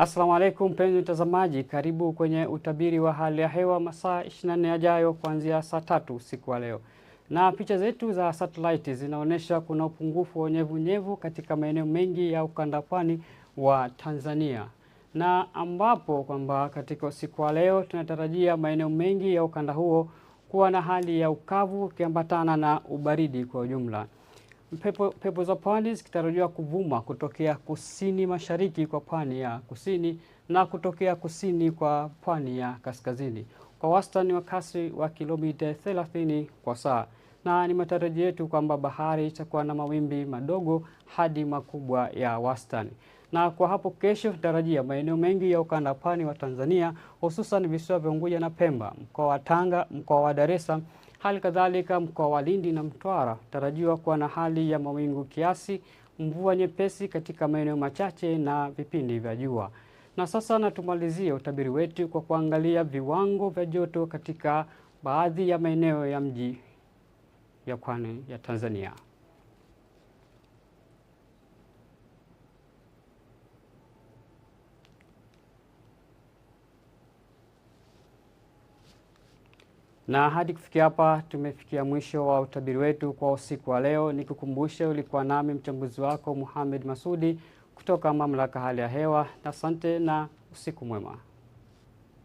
Assalamu alaikum mpenzi mtazamaji, karibu kwenye utabiri wa hali ya hewa masaa 24 yajayo kuanzia saa 3 usiku wa leo. Na picha zetu za satellite zinaonyesha kuna upungufu wa unyevunyevu katika maeneo mengi ya ukanda pwani wa Tanzania, na ambapo kwamba katika usiku wa leo tunatarajia maeneo mengi ya ukanda huo kuwa na hali ya ukavu ukiambatana na ubaridi kwa ujumla. Pepo za pwani zikitarajiwa kuvuma kutokea kusini mashariki kwa pwani ya kusini na kutokea kusini kwa pwani ya kaskazini kwa wastani wa kasi wa kilomita 30 kwa saa, na ni matarajio yetu kwamba bahari itakuwa na mawimbi madogo hadi makubwa ya wastani. Na kwa hapo kesho tutarajia maeneo mengi ya ukanda pwani wa Tanzania, hususan visiwa vya Unguja na Pemba, mkoa wa Tanga, mkoa wa Dar es Salaam, hali kadhalika mkoa wa Lindi na Mtwara tarajiwa kuwa na hali ya mawingu kiasi, mvua nyepesi katika maeneo machache na vipindi vya jua. Na sasa natumalizie utabiri wetu kwa kuangalia viwango vya joto katika baadhi ya maeneo ya mji ya pwani ya Tanzania. Na hadi kufikia hapa tumefikia mwisho wa utabiri wetu kwa usiku wa leo. Nikukumbushe ulikuwa nami mchambuzi wako Mohamed Masudi kutoka Mamlaka Hali ya Hewa. Asante na usiku mwema.